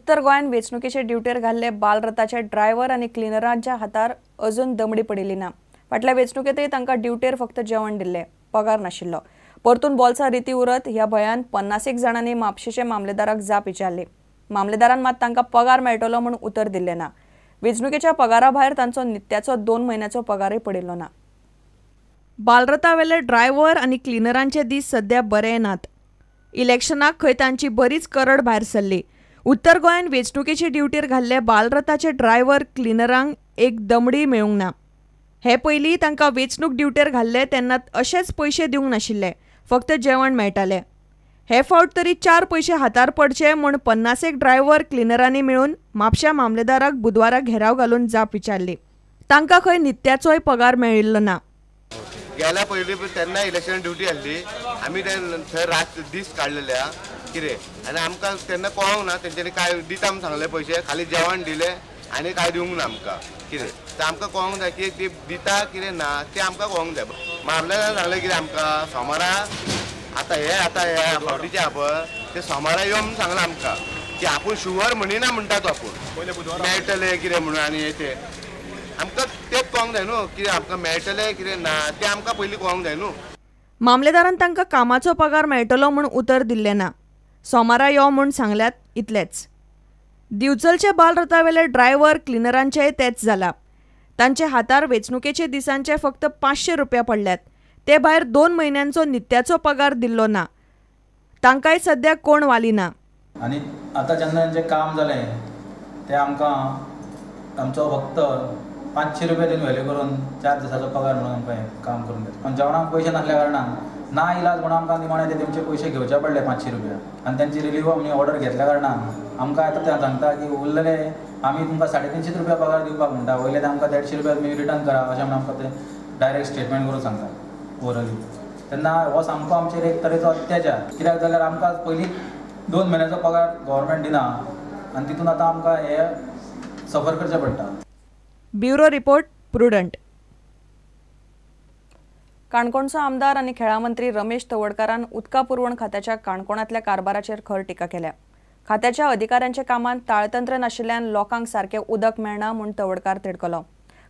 उत्तर गोंयांत वेंचणुकेचे ड्युटेर घाल्ले बालरथाचे ड्रायव्हर आनी क्लिनरांच्या हातार अजून दमडी पडिल्ली ना. फाटल्या वेंचणुकेंतय तांकां ड्युटेर फक्त जेवण दिल्लें, पगार नाशिल्लो. परतून बोल्सां रिती उरत ह्या भंयान 50 जाणांनी म्हापशेंचे मामलेदाराक जाप विचारली. मामलेदारान मात तांकां पगार मेळटलो म्हूण उतर दिल्लें ना. वेंचणुकेच्या पगारा भायर तांचो नित्याचो 2 म्हयन्याचो पगारय पडिल्लो ना. बालरथावेले ड्रायव्हर आनी क्लिनरांचे दीस सध्या बरे नात. इलेक्शनाक खंय तांची बरीच करड भायर सरली. उत्तर गोंयांत वेंचणुकेचे ड्युटीर घाल्ले बालरथाचे ड्रायव्हर क्लिनरांक एक दमडी मेळूंक ना. हे पयलीं तांकां वेंचणूक ड्युटेर घाल्ले तेन्ना अशेच पयशे दिवंक नाशिल्ले, फक्त जेवण मेळटालें. हे फावट तरी 4 पयशे हातार पडचे म्हूण 50 ड्रायव्हर क्लिनरांनी मेळून म्हापश्या मामलेदाराक बुधवारा घेराव घालून जाप विचारली. तांकां खंय नित्याचोय पगार मेळिल्लो ना. गेल्या पयलीं तेन्ना इलेक्शन ड्युटी आसली, आमी थंय रात दीस काडलेले कितें आनी आमकां तेन्ना कळोंक ना तेंच्यांनी काय दिता म्हूण सांगले, पयशे खाली जेवण दिले आनी काय दिवंक ना आमकां कितें. तर आमकां कळोंक जाय की ती दिता कितें ना तें आमकां कळोंक जाय. मामलेदारान सांगलें कितें आमकां सोमारा आतां हे आतां हे फावटीचें आहा पळय ते सोमारा यो म्हूण सांगलां आमकां की आपूण शुवर म्हणिना म्हणटा तो, आपूण मेळटलें कितें म्हणून. आनी तें आमकां तें कळोंक जाय न्हू कितें आमकां मेळटलें कितें ना तें आमकां पयलीं कळोंक जाय न्हू. मामलेदारान तांकां कामाचो पगार मेळटलो म्हूण उतर दिल्लें ना. सोमारा यो म्हूण सांगल्यात इतलेंच. दिवचलचे बालरथावेले ड्रायव्हर क्लिनरांचेय तेच जाला. तांचे हातार वेंचणुकेचे दिसांचे फक्त 500 रुपया पडल्यात. ते भायर 2 म्हयन्यांचो नित्याचो पगार दिल्लो ना. तांकांय सद्या कोण वाली ना. आनी आतां जेन्ना तेंचें काम जालें तें आमकां आमचो फक्त 500 रुपया दिवन व्हेले करून 4 दिसाचो पगार म्हणून आमकां हें काम करून दिता. पण जेवणाक पयशे नासल्या कारणान ना इलाज म्हणून आमकां निमाणें ते तेमचे पयशे घेवचे पडले 500 रुपया. आनी तेंची रिलीफ आमी ऑर्डर घेतल्या कारणान आमकां आतां ते सांगता की उरलेले आमी तुमकां 350 रुपया पगार दिवपाक म्हणटा, वयले ते आमकां 150 रुपया तुमी रिटर्न करा अशें म्हणून आमकां ते डायरेक्ट स्टेटमेंट करून सांगता ओरली. तेन्ना हो सामको आमचेर एक तरेचो अत्याचार. कित्याक जाल्यार आमकां पयलीं 2 म्हयन्याचो पगार गव्हर्मेंट दिना आनी तितून आतां आमकां हे सफर करचें पडटा. Bureau report, Prudent. काणकोणचो आमदार आनी खेळां मंत्री रमेश तवडकारान उदका पुरवण खात्याच्या काणकोणांतल्या कारभाराचेर खर टिका केल्या. खात्याच्या अधिकाऱ्यांच्या कामांत ताळतंत्र नाशिल्ल्यान लोकांक सारकें उदक मेळना म्हूण तवडकार तिडकलो.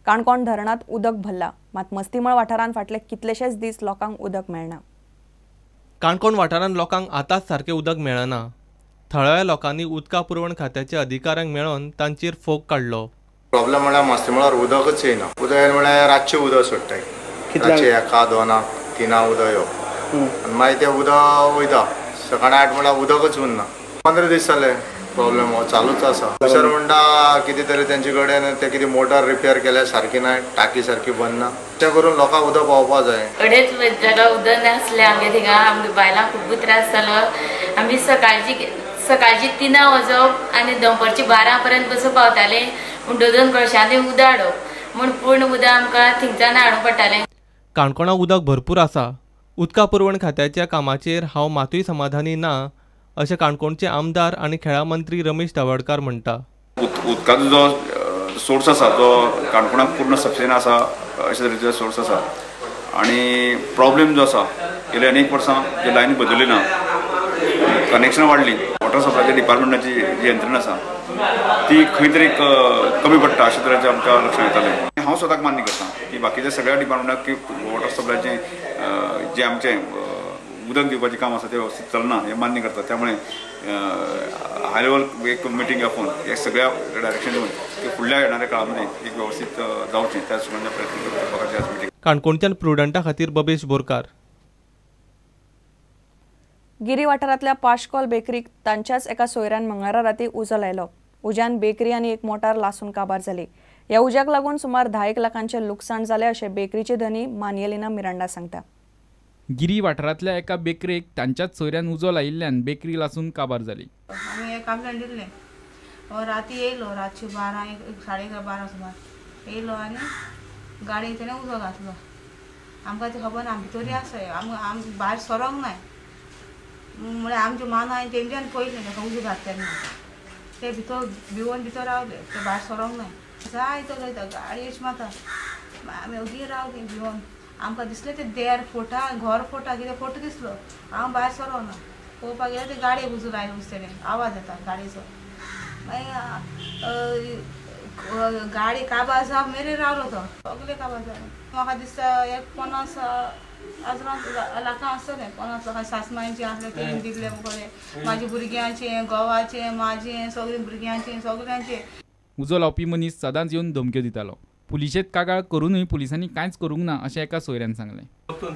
काणकोण धरणांत उदक भरला, मात मस्तीमळ वाठारांत फाटले कितलेशेच दीस लोकांक उदक मेळना. काणकोण वाठारांत लोकांक आतांच सारकें उदक मेळना. थळाव्या लोकांनी उदका पुरवण खात्याच्या अधिकाऱ्यांक मेळोन तांचेर फोग काडलो. प्रॉब्लेम म्हळ्यार मस्तीमळार उदकच येयना. उदक येयना म्हळ्यार रातचें उदक सोडटाय, रातचें 1, 2, 3 उदक येवप आनी मागीर तें उदक वयता सकाळीं 8 म्हळ्यार उदकच उरना. 15 दीस जाले प्रॉब्लेम हो चालूच आसा. सर म्हणटा कितें तरी तेंचे कडेन ते कितें मोटर रिपेर केल्या सारकी ना, टाकी सारकी बंद ना, तें करून लोकांक उदक पावोवपा जाय. अडेच वयर जालो उदक नासलें आमगे थिंगा, आमगे बायलांक खूब त्रास जालो. आमी सकाळची 3 वचप आनी दनपारची 12 पर्यंत बसून पावताले. पूण 2 कळशांनी उदक हाडप म्हूण पूर्ण उदक आमकां थिंगच्यान हाडूंक पडटालें. काणकोणां उदक भरपूर आसा. उदका पुरवण खात्याच्या कामाचेर हांव मातूय समाधानी ना अशें काणकोणचे आमदार आनी खेळां मंत्री रमेश तवडकार म्हणटा. उदकाचो जो सोर्स आसा तो काणकोणाक पूर्ण सफिशियंट आसा अशे तरेचो सोर्स आसा आनी प्रॉब्लेम जो आसा गेल्या अनेक वर्सां जे लायनी बदलली ना, कनेक्शनां वाडली, वॉटर सप्लायच्या डिपार्टमेंटाची जी यंत्रणा आसा ती खंय तरी कमी पडटा अशे तरेचें आमकां लक्षांत येतालें. हांव स्वताक मान्य करता की बाकीच्या सगळ्या डिपार्टमेंटाक की वॉटर सप्लायचें जें आमचें उदक दिवपाचें काम आसा तें वेवस्थीत चलना हें मान्य करता. त्यामुळे हाय लेवल एक मिटींग आपोवन हे सगळ्या डायरेक्शन दिवन की फुडल्या येणाऱ्या काळामध्ये एक व्यवस्थीत जावचें त्या सुद्दां प्रयत्न करपाची आज मिटींग. काणकोणच्यान प्रुडंटा खातीर बबेश बोरकार. गिरी वाठारांतल्या पाशकॉल बेकरीक तांच्याच एका सोयऱ्यान मंगळारा राती उजो लायलो. उज्यान बेकरी आनी एक मोटार लासून काबार जाली. ह्या उज्याक लागून सुमार 10 लाखांचें लुकसाण जालें अशें बेकरीचे धनी मानियलिना मिरांडा सांगता. गिरी वाठारांतल्या एका बेकरेक तांच्याच सोयऱ्यान उजो लायिल्ल्यान बेकरी लासून काबार जाली. आमी एक कंप्लेन दिल्लें, राती येयलो, रातचे 12 11:30 सुमार येयलो आनी गाडयेक तेणें उजो घातलो. आमकां तें खबर ना, भितरी आसा, आम भायर सरोंक नाय म्हळ्यार आमच्यो मानाय तेंच्यान पयलें ताका उजो घातला तेन्ना ते भितर भिवन भितर रावले, ते भायर सरोंक नाय. जायतो वयता गाडी अशी मारता, आमी ओगी रावली भिवन. आमकां दिसलें ते देर फोटा, घर फोटा, कितें फोटो दिसलो. हांव भायर सरोना, पळोवपाक गेल्यार ते गाडयेक उजो लायलो तेणें, आवाज येता गाडयेचो. मागीर गाडी काबार जावप मेरेन रावलो तो, सगळे काबार जालें. म्हाका दिसता एक 50 लाखां आसतलें, 50 लाखां सासमांयचें आसलें तेणी दिल्लें मुखार, म्हाज्या भुरग्यांचें, घोवाचें, म्हाजें, सगळीं भुरग्यांचें, सगळ्यांचें. उजो लावपी मनीस सदांच येवन धमक्यो दितालो. पुलिशेंत कागाळ करूनय पुलिसांनी कांयच करूंक ना अशें एका सोयऱ्यान सांगलें.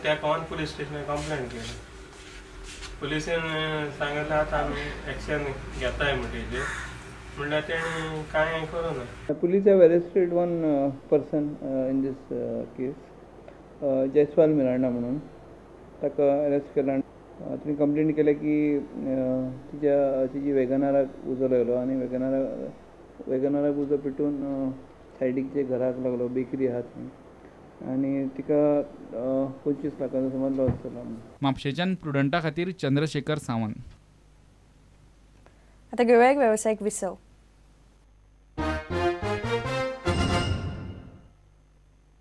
त्या कोण पुलीस स्टेशनार कंप्लेंट केली, पुलिसेन सांगलें आतां आमी एक्शन घेताय म्हणटा, म्हणल्यार तेणी कांय करूं ना. Police have arrested one person in this case, Jaiswal Miranda म्हणून ताका अरेस्ट केला. तिणें कंप्लेंट केल्या की तिची वेगनाराक उजो लायलो आनी वेगनाराक उजो पेटून सायडीक जे घराक लागलो, बेकरी आहा थंय, आनी तिका 25 लाखांचो सुमार लॉस जालो. म्हापशेंच्यान प्रुडंटा खातीर चंद्रशेखर सावंत. आतां घेवया एक वेवसायीक विसव.